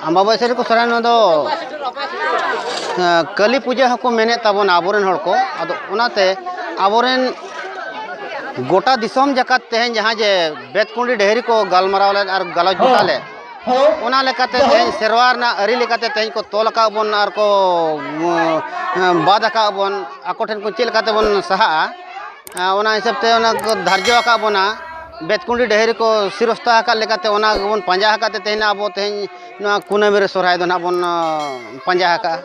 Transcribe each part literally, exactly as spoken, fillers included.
ᱟᱢᱵᱟᱵᱟᱹᱥᱭᱟᱹ ᱨᱮᱠᱚ ᱥᱚᱨᱦᱟᱭ, ᱱᱚᱣᱟ ᱫᱚ ᱠᱟᱹᱞᱤ ᱯᱩᱡᱟᱹ ᱦᱚᱸᱠᱚ ᱢᱮᱱᱮᱫ ᱛᱟᱵᱚᱱᱟ ᱟᱵᱚᱨᱮᱱ ᱦᱚᱲ ᱠᱚ᱾ ᱟᱫᱚ ᱚᱱᱟᱛᱮ ᱟᱵᱚᱨᱮᱱ ᱜᱚᱴᱟ ᱫᱤᱥᱚᱢ ᱡᱟᱠᱟᱛ ᱛᱮᱦᱮᱧ ᱡᱟᱦᱟᱸ ᱡᱮ ᱵᱮᱛᱠᱩᱸᱰᱤ ᱰᱟᱹᱦᱤ ᱨᱮᱠᱚ ᱜᱟᱞᱢᱟᱨᱟᱣ ᱞᱮᱫ ᱟᱨ ᱜᱟᱞᱚᱪ ᱜᱚᱴᱟ ᱞᱮᱫ, ᱚᱱᱟ ᱞᱮᱠᱟᱛᱮ ᱛᱮᱦᱮᱧ ᱥᱮᱨᱣᱟ ᱨᱮᱱᱟᱜ ᱟᱹᱨᱤ ᱞᱮᱠᱟᱛᱮ ᱛᱮᱦᱮᱧ ᱠᱚ ᱛᱚᱞ ᱟᱠᱟᱫ ᱵᱚᱱ ᱟᱨ ᱠᱚ ᱵᱟᱫ ᱟᱠᱟᱫ ᱵᱚᱱ, ᱟᱠᱚ ᱴᱷᱮᱱ ᱠᱚ ᱪᱮᱫ ᱞᱮᱠᱟᱛᱮ ᱵᱚᱱ ᱥᱟᱦᱟᱜᱼᱟ, ᱚᱱᱟ ᱦᱤᱥᱟᱹᱵ ᱛᱮ ᱚᱱᱟ ᱠᱚ ᱫᱷᱟᱨᱡᱚ ᱟᱠᱟᱫ ᱵᱚᱱᱟ᱾ ᱵᱮᱛᱠᱩᱸᱰᱤ ᱰᱟᱹᱦᱤ ᱨᱮᱠᱚ ᱥᱤᱨᱚᱥᱛᱟ ᱟᱠᱟᱫ ᱞᱮᱠᱟᱛᱮ ᱚᱱᱟ ᱜᱮᱵᱚᱱ ᱯᱟᱸᱡᱟ ᱟᱠᱟᱫ ᱛᱮ ᱛᱮᱦᱮᱧ ᱟᱵᱚ ᱛᱮᱦᱮᱧ ᱱᱚᱣᱟ ᱠᱩᱱᱟᱹᱢᱤ ᱨᱮ ᱥᱚᱨᱦᱟᱭ ᱫᱚ ᱱᱟᱦᱟᱜ ᱵᱚᱱ ᱯᱟᱸᱡᱟ ᱟᱠᱟᱫᱼᱟ᱾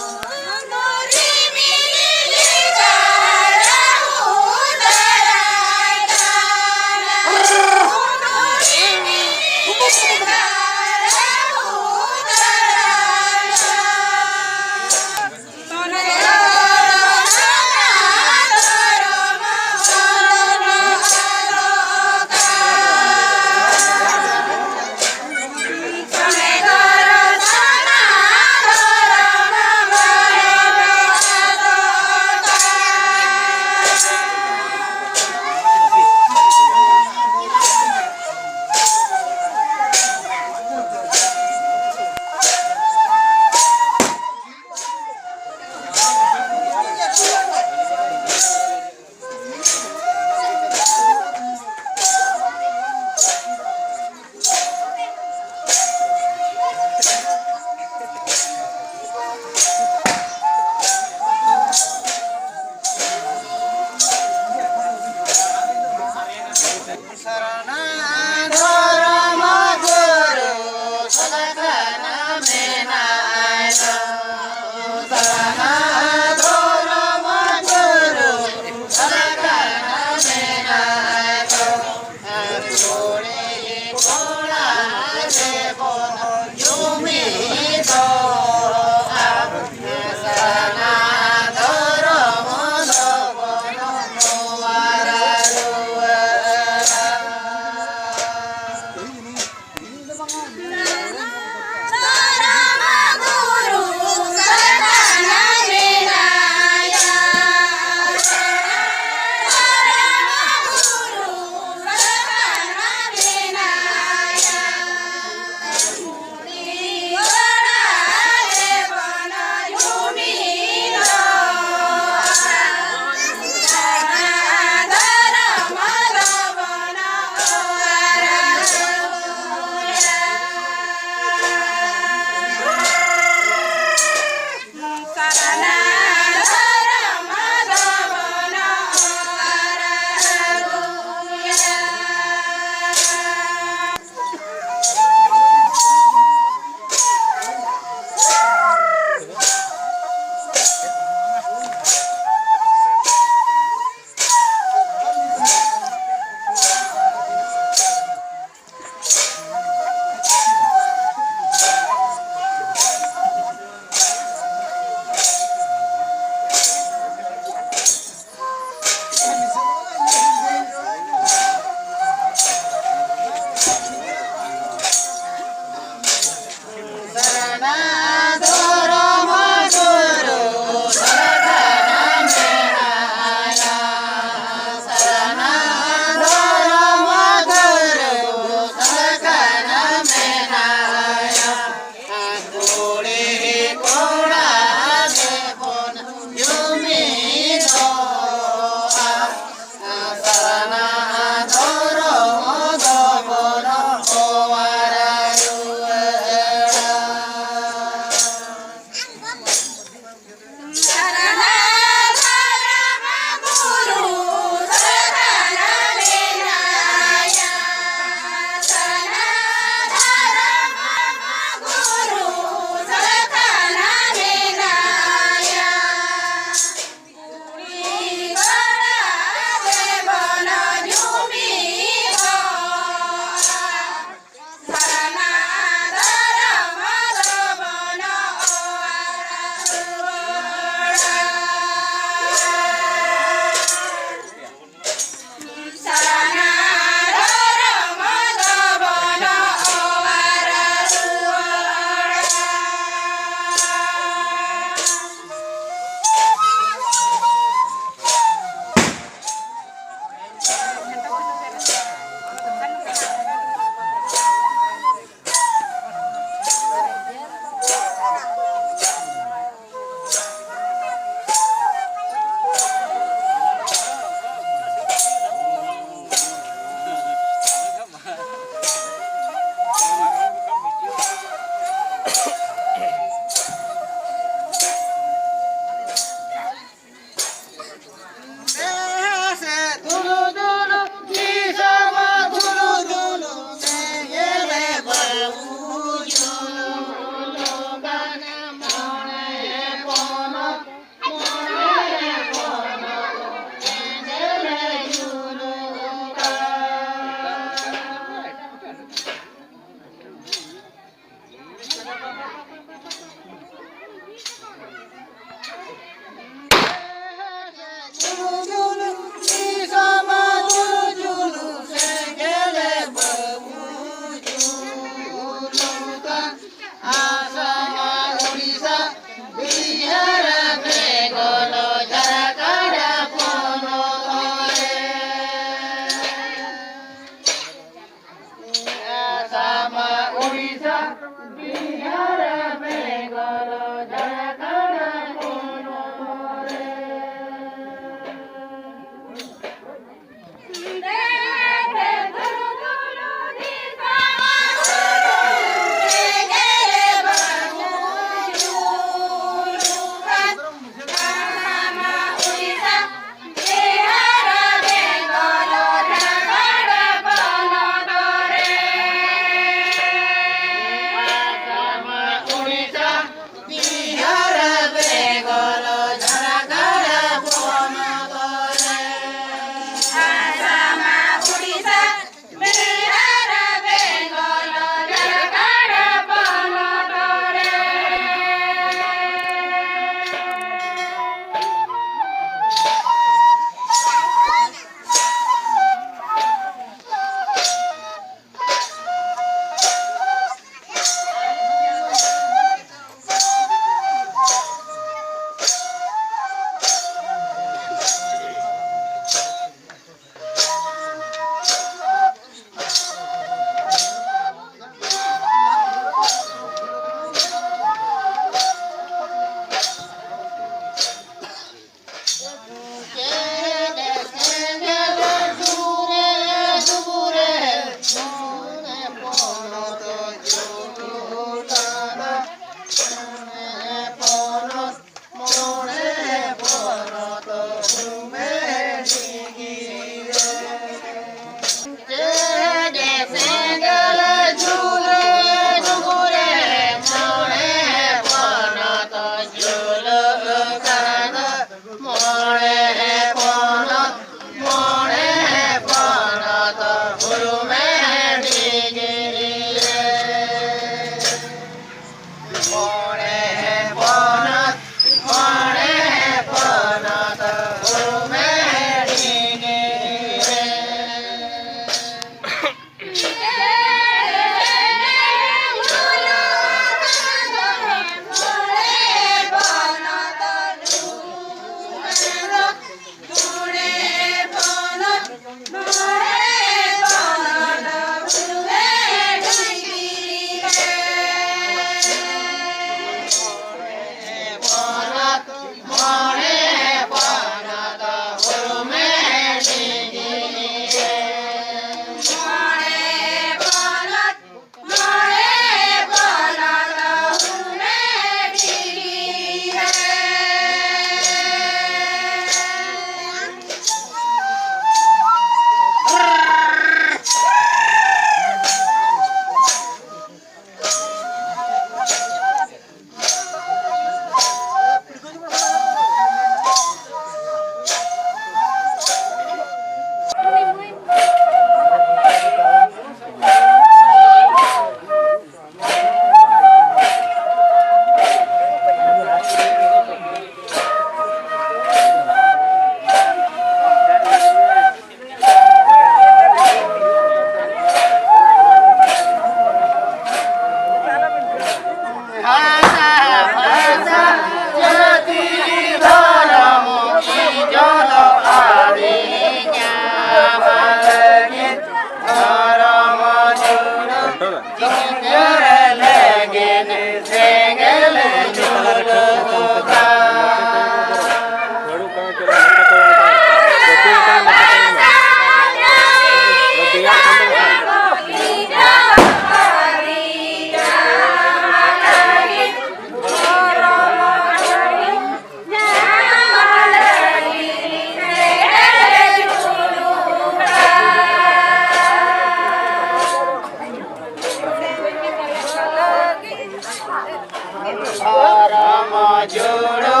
ᱡᱩᱲᱩ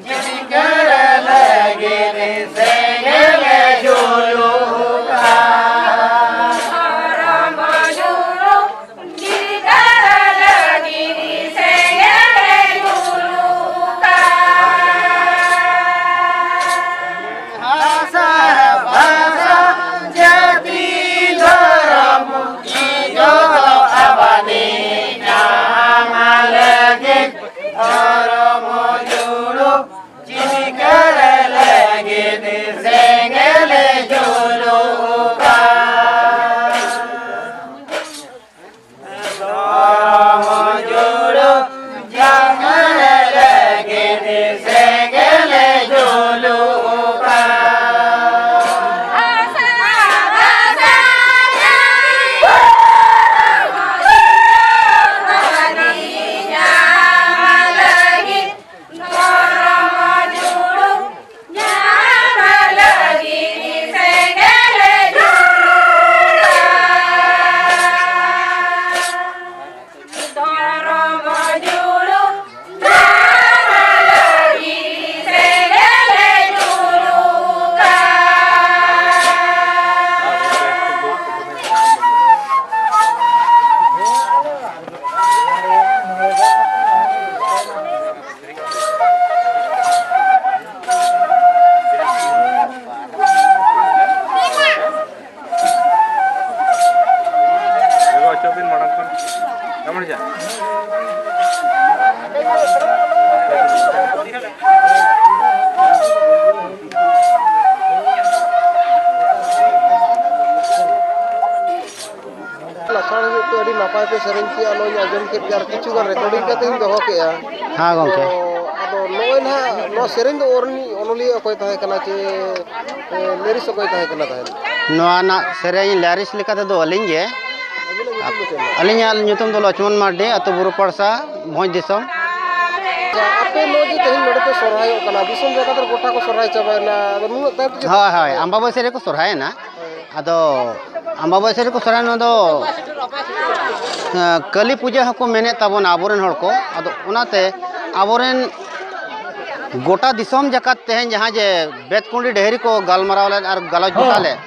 ᱡᱤᱛᱠᱟᱹᱨ ᱞᱟᱹᱜᱤᱫ ᱥᱮᱸᱜᱮᱞ ᱡᱩᱞᱩᱜᱼᱟ᱾ ᱡᱤᱛᱠᱟᱹᱨ ᱞᱟᱹᱜᱤᱫ ᱥᱮᱸᱜᱮᱞ ᱡᱩᱞᱩᱜᱼᱟ᱾ ᱦᱟᱥᱟ ᱵᱷᱟᱥᱟ ᱡᱟᱹᱛᱤ ᱫᱷᱚᱨᱚᱢ ᱡᱚᱛᱚ ᱟᱵᱟᱫᱤ ᱧᱟᱢ ᱞᱟᱹᱜᱤᱫ ᱫᱷᱚᱨᱚᱢ ᱡᱩᱲᱩ ᱡᱤᱛᱠᱟᱹᱨ ᱞᱟᱹᱜᱤᱫ ᱥᱮᱸᱜᱮᱞ ᱡᱩᱞᱩᱜᱼᱟ᱾ ᱫᱷᱚᱨᱚᱢ ᱡᱩᱲᱩ ᱡᱤᱛᱠᱟᱹᱨ ᱞᱟᱹᱜᱤᱫ ᱥᱮᱸᱜᱮᱞ ᱡᱩᱞᱩᱜᱼᱟ᱾ ᱫᱷᱚᱨᱚᱢ ᱡᱩᱲᱩ ᱧᱟᱢ ᱞᱟᱹᱜᱤᱫ ᱥᱮᱸᱜᱮᱞ ᱡᱩᱞᱩᱜᱼᱟ᱾ ᱫᱷᱚᱨᱚᱢ ᱡᱩᱲᱩ ᱧᱟᱢ ᱞᱟᱹᱜᱤᱫ ᱥᱮᱸᱜᱮᱞ ᱡᱩᱞᱩᱜᱼᱟ᱾ ᱚᱪᱚᱜ ᱵᱤᱱ ᱢᱟᱲᱟᱝ ᱠᱷᱚᱱ᱾ ᱮᱢᱚᱱ ᱜᱮ᱾ ᱞᱟᱥᱟᱲᱦᱮᱫ ᱛᱮ ᱟᱹᱰᱤ ᱱᱟᱯᱟᱭ ᱯᱮ ᱥᱮᱨᱮᱧ ᱠᱮᱜᱼᱟ, ᱱᱚᱣᱟᱧ ᱟᱸᱡᱚᱢ ᱠᱮᱫ ᱜᱮ, ᱟᱨ ᱠᱤᱪᱷᱩ ᱜᱟᱱ recording ᱠᱟᱛᱮᱧ ᱫᱚᱦᱚ ᱠᱮᱜᱼᱟ᱾ ᱦᱮᱸ, ᱜᱚᱢᱠᱮ᱾ ᱛᱚ, ᱟᱫᱚ ᱱᱚᱜᱼᱚᱭ ᱱᱟᱦᱟᱜ ᱱᱚᱣᱟ ᱥᱮᱨᱮᱧ ᱫᱚ ᱚᱨ ᱨᱤᱱᱤᱡ ᱚᱱᱚᱞᱤᱭᱟᱹ ᱚᱠᱚᱭ ᱛᱟᱦᱮᱸ ᱠᱟᱱᱟ, ᱪᱮ, ᱮ, lyrics ᱚᱠᱚᱭ ᱛᱟᱦᱮᱸ ᱠᱟᱱᱟ ᱛᱟᱦᱮᱸᱫ? ᱱᱚᱣᱟ ᱨᱮᱱᱟᱜ ᱥᱮᱨᱮᱧ lyrics ᱞᱮᱠᱟ ᱛᱮᱫᱚ ᱟᱹᱞᱤᱧ ᱜᱮ᱾ ᱟᱹᱵᱤᱱᱟᱜ ᱧᱩᱛᱩᱢ ᱫᱚ ᱪᱮᱫ? ᱟᱹᱞᱤᱧᱟᱜ ᱧᱩᱛᱩᱢ ᱫᱚ ᱞᱚᱪᱷᱢᱚᱱ ᱢᱟᱨᱰᱤ, ᱟᱹᱛᱩ ᱵᱩᱨᱩ ᱯᱟᱲᱥᱟ, ᱵᱷᱚᱸᱡᱽ ᱫᱤᱥᱚᱢ᱾ ᱟᱪᱪᱷᱟ, ᱟᱯᱮ ᱱᱚᱜᱼᱚᱭ ᱡᱮ ᱛᱮᱦᱮᱧ ᱱᱚᱰᱮ ᱯᱮ ᱥᱚᱨᱦᱟᱭᱚᱜ ᱠᱟᱱᱟ, ᱫᱤᱥᱚᱢ ᱡᱟᱠᱟᱛ ᱨᱮ ᱜᱚᱴᱟ ᱠᱚ ᱥᱚᱨᱦᱟᱭ ᱪᱟᱵᱟᱭᱮᱱᱟ, ᱟᱫᱚ ᱱᱩᱱᱟᱹᱜ ᱛᱟᱭᱚᱢ ᱛᱮ ᱪᱮᱫ? ᱦᱳᱭ, ᱦᱳᱭ, ᱟᱢᱵᱟᱵᱟᱹᱥᱭᱟᱹ ᱨᱮᱠᱚ ᱥᱚᱨᱦᱟᱭᱮᱱᱟ᱾ ᱟᱫᱚ ᱟᱢᱵᱟᱵᱟᱹᱥᱭᱟᱹ ᱨᱮᱠᱚ ᱥᱚᱨᱦᱟᱭ, ᱱᱚᱣᱟ ᱫᱚ, ᱮᱸ, ᱠᱟᱹᱞᱤ ᱯᱩᱡᱟᱹ ᱦᱚᱸᱠᱚ ᱢᱮᱱᱮᱫ ᱛᱟᱵᱚᱱᱟ ᱟᱵᱚᱨᱮᱱ ᱦᱚᱲ ᱠᱚ᱾ ᱟᱫᱚ ᱚᱱᱟᱛᱮ ᱟᱵᱚᱨᱮᱱ ᱜᱚᱴᱟ ᱫᱤᱥᱚᱢ ᱡᱟᱠᱟᱛ ᱛᱮᱦᱮᱧ ᱡᱟᱦᱟᱸ ᱡᱮ ᱵᱮᱛᱠᱩᱸᱰᱤ ᱰᱟᱹᱦᱤᱨᱤ ᱠᱚ ᱜᱟᱞᱢᱟᱨᱟᱣ ᱞᱮᱫ ᱟᱨ ᱜᱟᱞᱚᱪ ᱜᱚᱴᱟ ᱞᱮᱫ,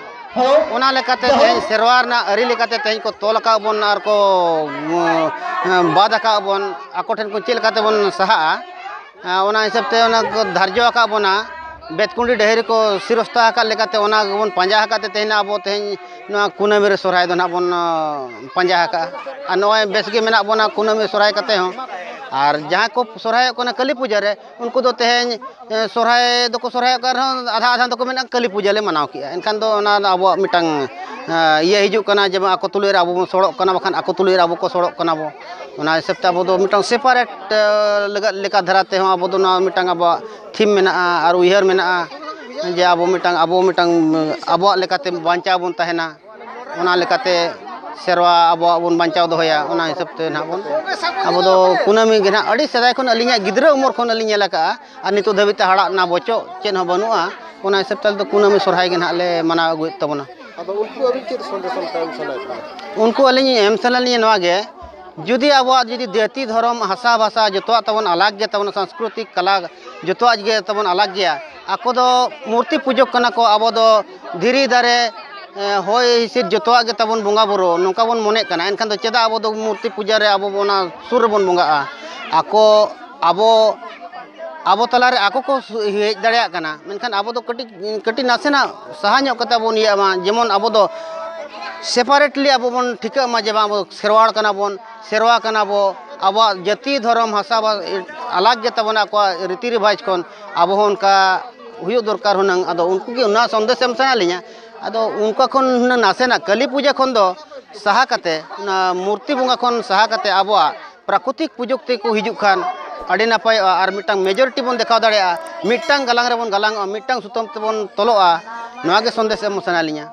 ᱚᱱᱟ ᱞᱮᱠᱟᱛᱮ ᱛᱮᱦᱮᱧ ᱥᱮᱨᱣᱟ ᱨᱮᱱᱟᱜ ᱟᱹᱨᱤ ᱞᱮᱠᱟᱛᱮ ᱛᱮᱦᱮᱧ ᱠᱚ ᱛᱚᱞ ᱟᱠᱟᱫ ᱵᱚᱱ ᱟᱨ ᱠᱚ, ᱩᱸ, ᱵᱟᱫ ᱟᱠᱟᱫ ᱵᱚᱱ, ᱟᱠᱚ ᱴᱷᱮᱱ ᱠᱚ ᱪᱮᱫ ᱞᱮᱠᱟᱛᱮ ᱵᱚᱱ ᱥᱟᱦᱟᱜᱼᱟ, ᱟᱸ, ᱚᱱᱟ ᱦᱤᱥᱟᱹᱵ ᱛᱮ ᱚᱱᱟ ᱠᱚ ᱫᱷᱟᱨᱡᱚ ᱟᱠᱟᱫ ᱵᱚᱱᱟ᱾ ᱵᱮᱛᱠᱩᱸᱰᱤ ᱰᱟᱹᱦᱤᱨᱤ ᱠᱚ ᱥᱤᱨᱚᱥᱛᱟ ᱟᱠᱟᱫ ᱞᱮᱠᱟᱛᱮ ᱚᱱᱟ ᱜᱮᱵᱚᱱ ᱯᱟᱸᱡᱟ ᱟᱠᱟᱫ ᱛᱮ ᱛᱮᱦᱮᱧ ᱟᱵᱚ ᱛᱮᱦᱮᱧ ᱱᱚᱣᱟ ᱠᱩᱱᱟᱹᱢᱤ ᱨᱮ ᱥᱚᱨᱦᱟᱭ ᱫᱚ ᱱᱟᱦᱟᱜ ᱵᱚᱱ, ᱟᱸ, ᱯᱟᱸᱡᱟ ᱟᱠᱟᱫᱼᱟ᱾ ᱟᱨ ᱱᱚᱜᱼᱚᱭ ᱵᱮᱥ ᱜᱮ ᱢᱮᱱᱟᱜ ᱵᱚᱱᱟ ᱠᱩᱱᱟᱹᱢᱤ ᱥᱚᱨᱦᱟᱭ ᱠᱟᱛᱮ ᱦᱚᱸ᱾ ᱟᱨ ᱡᱟᱦᱟᱸᱭ ᱠᱚ ᱥᱚᱨᱦᱟᱭᱚᱜ ᱠᱟᱱᱟ ᱠᱟᱹᱞᱤ ᱯᱩᱡᱟᱹ ᱨᱮ, ᱩᱱᱠᱩ ᱫᱚ ᱛᱮᱦᱮᱧ, ᱮ, ᱥᱚᱨᱦᱟᱭ ᱫᱚᱠᱚ ᱥᱚᱨᱦᱟᱭᱚᱜ ᱠᱟᱱ ᱨᱮᱦᱚᱸ ᱟᱫᱷᱟ ᱟᱫᱷᱟ ᱫᱚᱠᱚ ᱢᱮᱱᱟ ᱠᱟᱹᱞᱤ ᱯᱩᱡᱟᱹ ᱞᱮ ᱢᱟᱱᱟᱣ ᱠᱮᱜᱼᱟ᱾ ᱮᱱᱠᱷᱟᱱ ᱫᱚ ᱚᱱᱟ ᱫᱚ ᱟᱵᱚᱣᱟᱜ ᱢᱤᱫᱴᱟᱝ, ᱮ, ᱤᱭᱟᱹ ᱦᱤᱡᱩᱜ ᱠᱟᱱᱟ, ᱡᱮ ᱟᱠᱚ ᱛᱩᱞᱩᱡ ᱨᱮ ᱟᱵᱚ ᱵᱚᱱ ᱥᱚᱲᱚᱜ ᱠᱟᱱᱟ, ᱵᱟᱠᱷᱟᱱ ᱟᱠᱚ ᱛᱩᱞᱩᱡ ᱨᱮ ᱟᱵᱚ ᱠᱚ ᱥᱚᱲᱚᱜ ᱠᱟᱱᱟ ᱵᱚ᱾ ᱚᱱᱟ ᱦᱤᱥᱟᱹᱵ ᱛᱮ ᱟᱵᱚ ᱫᱚ ᱢᱤᱫᱴᱟᱝ ᱥᱮᱯᱟᱨᱮᱴ, ᱮ, ᱞᱮᱠᱟ, ᱞᱮᱠᱟ ᱫᱷᱟᱨᱟ ᱛᱮᱦᱚᱸ ᱟᱵᱚ ᱫᱚ ᱱᱚᱣᱟ ᱢᱤᱫᱴᱟᱝ ᱟᱵᱚᱣᱟᱜ ᱛᱷᱤᱢ ᱢᱮᱱᱟᱜᱼᱟ ᱟᱨ ᱩᱭᱦᱟᱹᱨ ᱢᱮᱱᱟᱜᱼᱟ, ᱡᱮ ᱟᱵᱚ ᱢᱤᱫᱴᱟᱝ, ᱟᱵᱚ ᱢᱤᱫᱴᱟᱝ ᱟᱵᱚᱣᱟᱜ ᱞᱮᱠᱟᱛᱮ ᱵᱟᱧᱪᱟᱣ ᱵᱚᱱ ᱛᱟᱦᱮᱱᱟ᱾ ᱚᱱᱟ ᱞᱮᱠᱟᱛᱮ ᱥᱮᱨᱣᱟ ᱟᱵᱚᱣᱟᱜ ᱵᱚᱱ ᱵᱟᱧᱪᱟᱣ ᱫᱚᱦᱚᱭᱟ᱾ ᱚᱱᱟ ᱦᱤᱥᱟᱹᱵ ᱛᱮ ᱱᱟᱦᱟᱜ ᱵᱚᱱ, ᱟᱵᱚ ᱫᱚ ᱠᱩᱱᱟᱹᱢᱤ ᱜᱮ ᱱᱟᱦᱟᱜ ᱟᱹᱰᱤ ᱥᱮᱫᱟᱭ ᱠᱷᱚᱱ ᱟᱹᱞᱤᱧᱟᱜ ᱜᱤᱫᱽᱨᱟᱹ ᱩᱢᱮᱨ ᱠᱷᱚᱱ ᱟᱹᱞᱤᱧ ᱧᱮᱞ ᱟᱠᱟᱫᱼᱟ, ᱟᱨ ᱱᱤᱛᱚᱜ ᱫᱷᱟᱹᱵᱤᱡ ᱛᱮ ᱦᱟᱲᱟᱜ ᱨᱮᱱᱟᱜ ᱵᱚᱪᱚᱜ ᱪᱮᱫ ᱦᱚᱸ ᱵᱟᱹᱱᱩᱜᱼᱟ᱾ ᱚᱱᱟ ᱦᱤᱥᱟᱹᱵ ᱛᱮ ᱟᱞᱮ ᱫᱚ ᱠᱩᱱᱟᱹᱢᱤ ᱥᱚᱨᱦᱟᱭ ᱜᱮ ᱱᱟᱦᱟᱜ ᱞᱮ ᱢᱟᱱᱟᱣ ᱟᱹᱜᱩᱭᱮᱫ ᱛᱟᱵᱚᱱᱟ᱾ ᱟᱫᱚ ᱩᱱᱠᱩ ᱟᱹᱵᱤᱱ ᱪᱮᱫ ᱥᱚᱱᱫᱮᱥ ᱮᱢ ᱮᱢ ᱥᱟᱱᱟᱭᱮᱫ ᱵᱚᱱᱟ? ᱩᱱᱠᱩ ᱟᱹᱞᱤᱧ ᱮᱢ ᱥᱟᱱᱟ ᱞᱤᱧᱟ ᱱᱚᱣᱟ ᱜᱮ, ᱡᱩᱫᱤ ᱟᱵᱚᱣᱟᱜ ᱡᱩᱫᱤ ᱡᱟᱹᱛᱤ, ᱫᱷᱚᱨᱚᱢ, ᱵᱷᱟᱥᱟ, ᱵᱷᱟᱥᱟ ᱡᱚᱛᱚᱣᱟᱜ ᱛᱟᱵᱚᱱ ᱟᱞᱟᱜᱽ ᱜᱮ ᱛᱟᱵᱚᱱᱟ, ᱥᱟᱝᱥᱠᱨᱤᱛᱤᱠ ᱠᱟᱞᱟ ᱡᱚᱛᱚᱣᱟᱜ ᱜᱮ ᱛᱟᱵᱚᱱ ᱟᱞᱟᱜᱽ ᱜᱮᱭᱟ᱾ ᱟᱠᱚ ᱫᱚ ᱢᱩᱨᱛᱤ ᱯᱩᱡᱟᱹ ᱠᱟᱱᱟ ᱠᱚ, ᱟᱵᱚ ᱫᱚ ᱫᱷᱤᱨᱤ ᱫᱟᱨᱮ, ᱮ, ᱦᱚᱭ ᱦᱤᱸᱥᱤᱫ ᱡᱚᱛᱚᱣᱟᱜ ᱜᱮ ᱛᱟᱵᱚᱱ ᱵᱚᱸᱜᱟ ᱵᱩᱨᱩ, ᱱᱚᱝᱠᱟ ᱵᱚᱱ ᱢᱚᱱᱮᱜ ᱠᱟᱱᱟ᱾ ᱮᱱᱠᱷᱟᱱ ᱫᱚ ᱪᱮᱫᱟᱜ ᱟᱵᱚ ᱫᱚ ᱢᱩᱨᱛᱤ ᱯᱩᱡᱟᱹ ᱨᱮ ᱟᱵᱚ ᱚᱱᱟ ᱥᱩᱨ ᱨᱮᱵᱚᱱ ᱵᱚᱸᱜᱟᱜᱼᱟ? ᱟᱠᱚ, ᱟᱵᱚ, ᱟᱵᱚ ᱛᱟᱞᱟᱨᱮ ᱟᱠᱚ ᱠᱚ ᱦᱮᱡ ᱫᱟᱲᱮᱭᱟᱜ ᱠᱟᱱᱟ, ᱢᱮᱱᱠᱷᱟᱱ ᱟᱵᱚ ᱫᱚ ᱠᱟᱹᱴᱤᱡ, ᱠᱟᱹᱴᱤᱡ ᱱᱟᱥᱮᱱᱟᱜ ᱥᱟᱦᱟ ᱧᱚᱜ ᱠᱟᱛᱮ ᱵᱚᱱ ᱤᱭᱟᱹᱜ ᱢᱟ, ᱡᱮᱢᱚᱱ ᱟᱵᱚ ᱫᱚ ᱥᱮᱯᱟᱨᱮᱴᱞᱤ ᱟᱵᱚ ᱵᱚᱱ ᱴᱷᱤᱠᱟᱹᱜ ᱢᱟ ᱡᱮ ᱵᱟᱝ ᱟᱵᱚ ᱥᱮᱨᱣᱟᱲ ᱠᱟᱱᱟ ᱵᱚᱱ, ᱥᱮᱨᱣᱟ ᱠᱟᱱᱟ ᱵᱚ, ᱟᱵᱚᱣᱟᱜ ᱡᱟᱹᱛᱤ ᱫᱷᱚᱨᱚᱢ ᱵᱷᱟᱥᱟ ᱵᱟ-, ᱟᱞᱟᱜᱽ ᱜᱮ ᱛᱟᱵᱚᱱᱟ ᱟᱠᱚᱣᱟᱜ ᱨᱤᱛᱤ ᱨᱮᱣᱟᱡᱽ ᱠᱷᱚᱱ, ᱟᱵᱚ ᱦᱚᱸ ᱚᱱᱠᱟ ᱦᱩᱭᱩᱜ ᱫᱚᱨᱠᱟᱨ ᱦᱩᱱᱟᱹᱝ᱾ ᱟᱫᱚ ᱩᱱᱠᱩ ᱜᱮ ᱚᱱᱟ ᱥᱚᱱᱫᱮᱥ ᱮᱢ ᱥᱟᱱᱟ ᱞᱤᱧᱟ᱾ ᱟᱫᱚ ᱩᱱᱠᱩ ᱠᱷᱚᱱ ᱦᱩᱱᱟᱹᱝ ᱱᱟᱥᱮᱱᱟᱜ ᱠᱟᱹᱞᱤ ᱯᱩᱡᱟᱹ ᱠᱷᱚᱱ ᱫᱚ ᱥᱟᱦᱟ ᱠᱟᱛᱮ, ᱚᱱᱟ ᱢᱩᱨᱛᱤ ᱵᱚᱸᱜᱟ ᱠᱷᱚᱱ ᱥᱟᱦᱟ ᱠᱟᱛᱮ ᱟᱵᱚᱣᱟᱜ ᱯᱨᱟᱠᱨᱤᱛᱤᱠ ᱯᱩᱡᱟᱹ ᱛᱮᱠᱚ ᱦᱤᱡᱩᱜ ᱠᱷᱟᱱ ᱟᱹᱰᱤ ᱱᱟᱯᱟᱭᱚᱜᱼᱟ᱾ ᱟᱨ ᱢᱤᱫᱴᱟᱝ ᱢᱮᱡᱚᱨᱤᱴᱤ ᱵᱚᱱ ᱫᱮᱠᱷᱟᱣ ᱫᱟᱲᱮᱭᱟᱜᱼᱟ, ᱢᱤᱫᱴᱟᱝ ᱜᱟᱞᱟᱝ ᱨᱮᱵᱚᱱ ᱜᱟᱞᱟᱝᱚᱜᱼᱟ, ᱢᱤᱫᱴᱟᱝ ᱥᱩᱛᱟᱹᱢ ᱛᱮᱵᱚᱱ ᱛᱚᱞᱚᱜᱼᱟ᱾ ᱱᱚᱣᱟ ᱜᱮ ᱥᱚᱱᱫᱮᱥ ᱮᱢ ᱥᱟᱱᱟ ᱞᱤᱧᱟ᱾